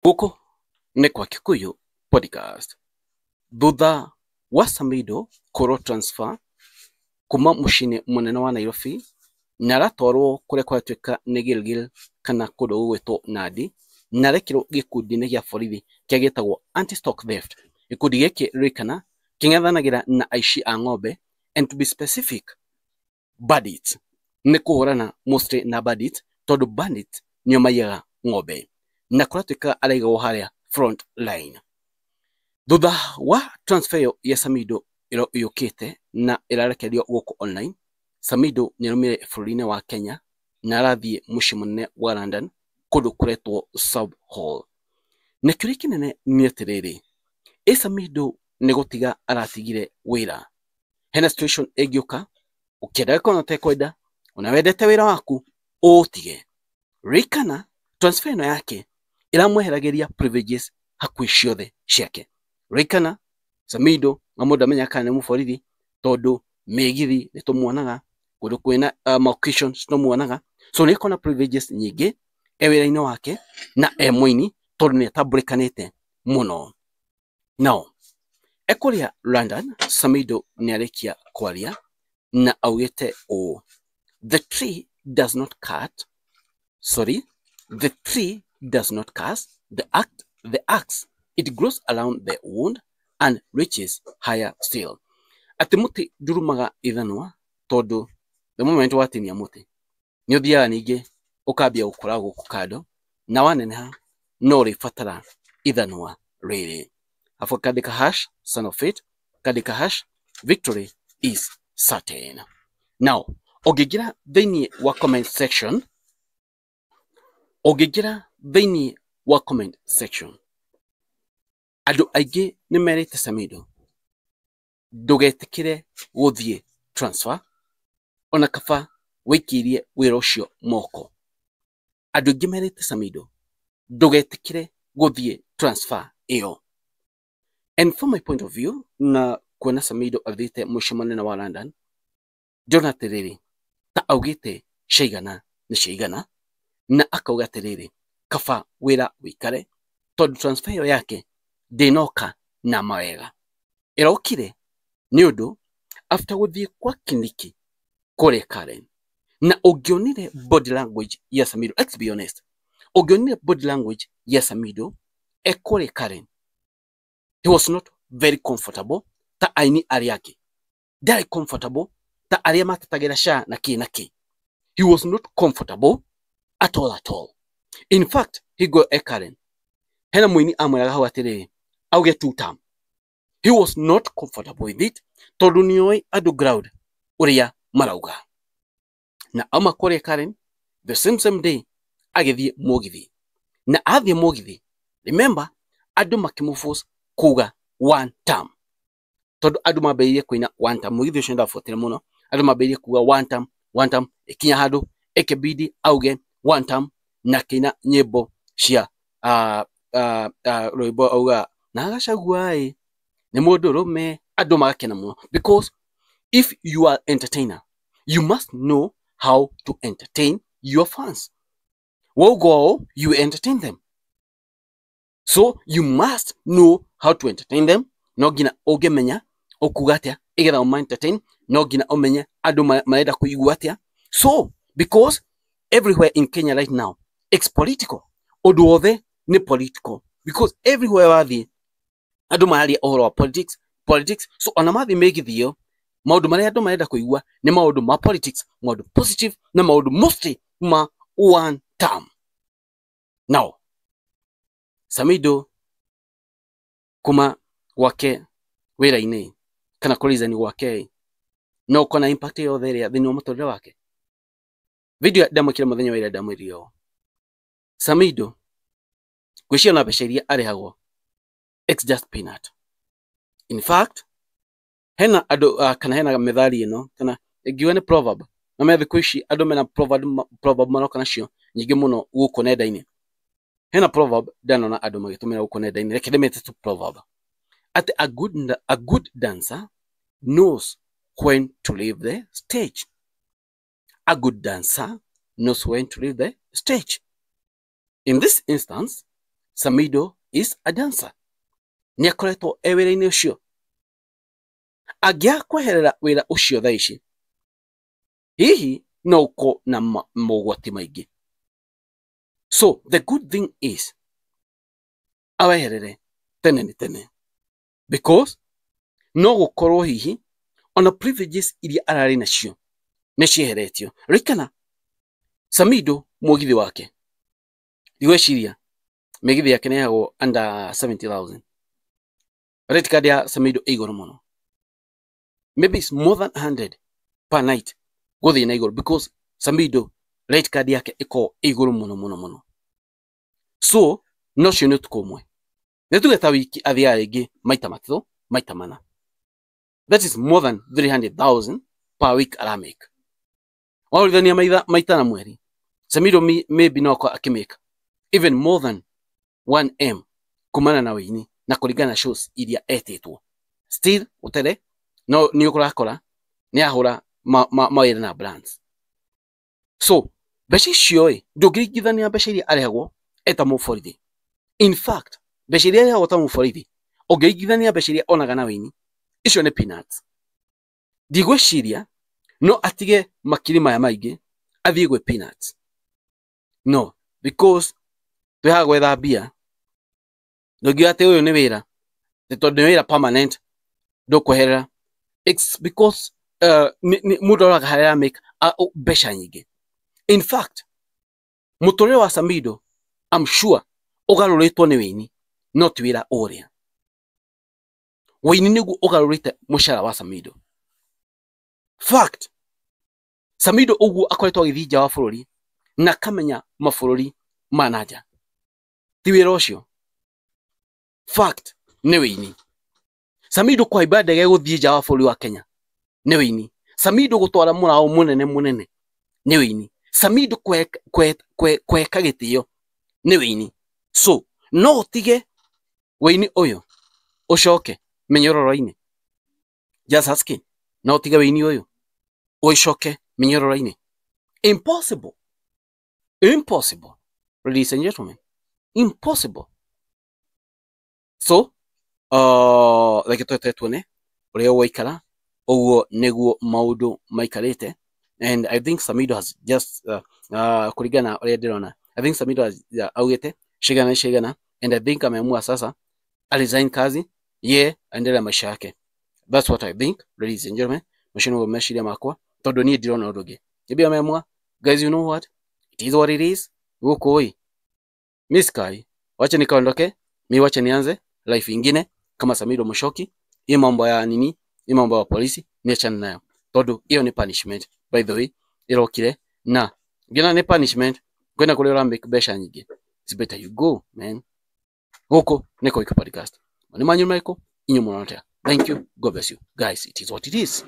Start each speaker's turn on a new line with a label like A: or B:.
A: Gũkũ nĩ kwa Kikuyu Podcast. Thutha wa Samidoh kũhũrwo transfer kuma mũciĩ-inĩ mũnene wa Nairobi na aratwarwo kũrĩa kũratuĩka nĩ Gilgil kana kũndũ gũgwĩtwo Nandi, na arekĩrwo gĩkundi-inĩ gĩa borithi kĩrĩa gĩtagwo Anti-Stock Theft. Gĩkundi gĩkĩ ririkana kĩng'ethanagĩra na aici a ng'ombe and to be specific bandits. Nĩ kũhũrana mostly na bandits tondũ bandits nĩo maiyaga ng'ombe na kũratuĩka araigagwo harĩa front line. Thutha wa transfer ĩyo ya Samidoh yũkĩte na ĩrarekererio gũkũ online, Samidoh nĩ araumire bũrũri-inĩ wa Kenya na arathiĩ mũciĩ mũnene wa London kũndũ kũretwo South Hall. Na kĩũria kĩnene nĩ atĩrĩrĩ, ĩ Samidoh nĩ gũtiga aratigire wĩra? Hena situation ĩngĩũka ũkĩenda kana ũtekwenda, ona wendete wĩra waku ũũtige. Ririkana transfer ĩno yake ĩramweheragĩria privileges hakuhĩ ciothe ciake. Ririkana Samidoh na mũndũ amenyaga kana nĩ mũborithi tondũ mĩgithi nĩ tũmuonaga kũndũ kwĩna ma occasions tũmuonaga, so nĩ akoragwo na privileges nyingĩ e wĩra-inĩ wake na e mũini tondũ nĩ atambũrĩkanĩte mũno. Now e kũrĩa London, Samidoh nĩ arĩkia kwaria na augĩte ũũ, the tree does not cut, sorry, the tree does not curse the act, the axe, it grows around the wound and reaches higher still. Atĩ mũtĩ ndurumaga ithanwa tondũ the moment watinia mũtĩ nĩ ũthiaga ningĩ ũkambia gũkũra gũkũ kando na waneneha no ũrĩbatara ithanwa rĩrĩ. Alafu akandĩka hash son of it, akandĩka hash victory is certain. Now ũngĩingĩra thĩinĩ wa comment section, ũngĩingĩra thĩinĩ wa comment section, andũ aingĩ nĩ merĩte Samidoh ndũgetĩkĩre gũthiĩ transfer ona kaba wĩikĩirie wĩra ũcio moko. Andũ aingĩ merĩte Samidoh ndũgetĩkĩre gũthiĩ transfer ĩyo. And from my point of view, na kuona Samidoh athiĩte mũciĩ mũnene wa London, ndĩrona atĩrĩrĩ ta augĩte ciaigana nĩ ciaigana, na akauga atĩrĩrĩ kaba wĩra wĩikare tondũ transfer ĩyo yake ndĩnoka na mawega. Ĩrokire nĩ ũndũ after gũthiĩ kwa Kindiki kũrĩa Karen, na ũngĩonire body language ya Samidoh, let's be honest, ũngĩonire body language ya Samidoh e kũrĩa Karen, he was not very comfortable ta aini arĩa angĩ. Ndarĩ comfortable ta arĩa matetagĩra SHA na kĩ na kĩ. He was not comfortable at all at all. In fact, hingo e Karen, hena mũini amwĩraga hau atĩrĩrĩ auge two term. He was not comfortable with it tondũ nĩoĩ andũ ground ũrĩa marauga. Na auma kũrĩa Karen, the same same day agĩthiĩ mũgithi. Na athiĩ mũgithi, remember andũ makĩmũforce kuga one term. Tondũ andũ mambĩrĩirie kũina one term, mũgithi ũcio nĩndabuatire mũno, andũ mambĩrĩirie kuga one term, one term, ĩkinya handũ ĩkĩbidi auge one term na akĩina nyĩmbo cia rwĩmbo auga na Gachagua ĩ nĩ mũndũrũme, andũ magakena mũno because if you are entertainer you must know how to entertain your fans. Wauga ũũ, you entertain them. So you must know how to entertain them. No nginya ũngĩmenya ũkuga atĩa ĩgetha ũma entertain, no nginya ũmenye andũ marenda kũigua atĩa. So because everywhere in Kenya right now it's political. Ũndũ wothe nĩ political because everywhere wathiĩ andũ mararia ũhoro wa politics, politics. So ona mathiĩ mĩgithi ĩyo maũndũ marĩa andũ marenda kũigua nĩ maũndũ ma politics, maũndũ positive na maũndũ mostly ma one term. Now Samidoh kuma gwake wĩra-inĩ kana kũresign gwake no ũkona impact yothe ĩrĩa thĩinĩ wa mũtũrĩre wake. Video ndamwĩkĩra mũthenya wa ira ndamwĩrire ũũ, Samidoh ngwĩciria ona mbeca iria arĩhagwo it's just peanut. In fact hena andũ kana hena methali ĩno kana ingiuga nĩ proverb, na me thikũ ici andũ mena proverb, proverb maroka nacio nyingĩ mũno gũkũ nenda-inĩ. Hena proverb ndanona andũ magĩtũmĩra gũkũ nenda-inĩ, reke ndĩmĩte tu proverb, atĩ a good dancer knows when to leave the stage. A good dancer knows when to leave the stage. In this instance, Samido is a dancer, nĩ akoretwo e wĩra-inĩ ũcio. Angĩaga kweherera wĩra ũcio thaa ici, hihi no ũkorwo na mogwati maingĩ. So the good thing is aweherere tene nĩ tene, because no gũkorwo hihi ona privileges iria ararĩ nacio nĩ cieheretio. Ririkana Samido mũgithi wake, ndigwĩciria mĩgithi yake nĩ ĩheagwo under 70,000. Rate card ya Samido ĩ igũrũ mũno, maybe it's more than 100 per night gũthiĩ na igũrũ, because Samido rate card yake ĩkoragwo ĩ igũrũ mũno mũno mũno. So no cio nĩ ũtukũ ũmwe, nĩ tuge ta wiki athiaga rĩngĩ maita matatũ maita mana, that is more than 300,000 per week aramake. Wahũrithania maita na mweri, Samido maybe no akorwo akĩmake even more than 1M kumana na wĩini na kũringana na shows iria etĩtwo. Still ũtere no nĩ ũrakora nĩ ahũra mawĩra na brands. So mbeca icio ĩ ndũngĩringithania mbeca iria arehagwo eta mũborithi. In fact mbeca iria arehagwo ta mũborithi ũngĩringithania mbeca iria onaga na wĩini, icio nĩ peanuts. Ndigwĩciria no atige makiri maya maingĩ athiĩ gwĩ peanuts. No, because twĩ haha gwetha mbia, ndũngiuga atĩ ũyũ nĩ wĩra, tondũ nĩ wĩra permanent ndũkweherera. It's because mũndũ aroraga harĩa aramake mbeca nyingĩ. In fact mũtũrĩre wa Samido I'm sure ũgarũrĩtwo nĩ wĩini, no ti wĩra ũrĩa. Wĩini nĩguo ũgarũrĩte mũcara wa Samido. Fact, Samido ũguo akoretwo agĩthiĩ nja wa bũrũri na akamenya mabũrũri ma na nja, ti wĩra ũcio. Fact nĩ wĩini. Samido kũhaimba ndege gũthiĩ nja wa bũrũri wa Kenya nĩ wĩini. Samido gũtwara mũraũ mũnene mũnene nĩ wĩini. Samido kweka gĩtĩo nĩ wĩini. So no ũtige wĩini ũyũ ũcoke mĩnyororo-inĩ. Just asking. No ũtige wĩini ũyũ ũcoke mĩnyororo-inĩ? Impossible. Impossible. Ladies and gentlemen, impossible. So reke twetere tuone ũrĩa ũgũikara. Ũguo nĩguo maũndũ maikarĩte, and I think Samido has just kũringana na ũrĩa ndĩrona, I think Samido has augĩte cigana cigana, and I think ameamua sasa aresign kazi ye aendelee maisha yake. That's what I think, ladies and gentlemen. Macio nĩguo meciria makwa, tondũ niĩ ndirona ũndũ ũngĩ. Maybe ameamua, guys, you know what, it is what it is. Gũkũ ĩ mi sikai, wacha nikaondoke mi, wacha nianze life ingine kama Samido Mushoki. Hii mambo ya nini, hii mambo ya polisi niachane nayo, tondũ iyo ni punishment, by the way, ĩrokire na ngina ni punishment kwenda kũrĩa ũramake mbeca nyingĩ. It's better you go, man. Gũkũ nĩ Koiki Podcast. Nĩ manyu marĩkũ inyuĩ mũrona atĩa? Thank you, God bless you guys, it is what it is.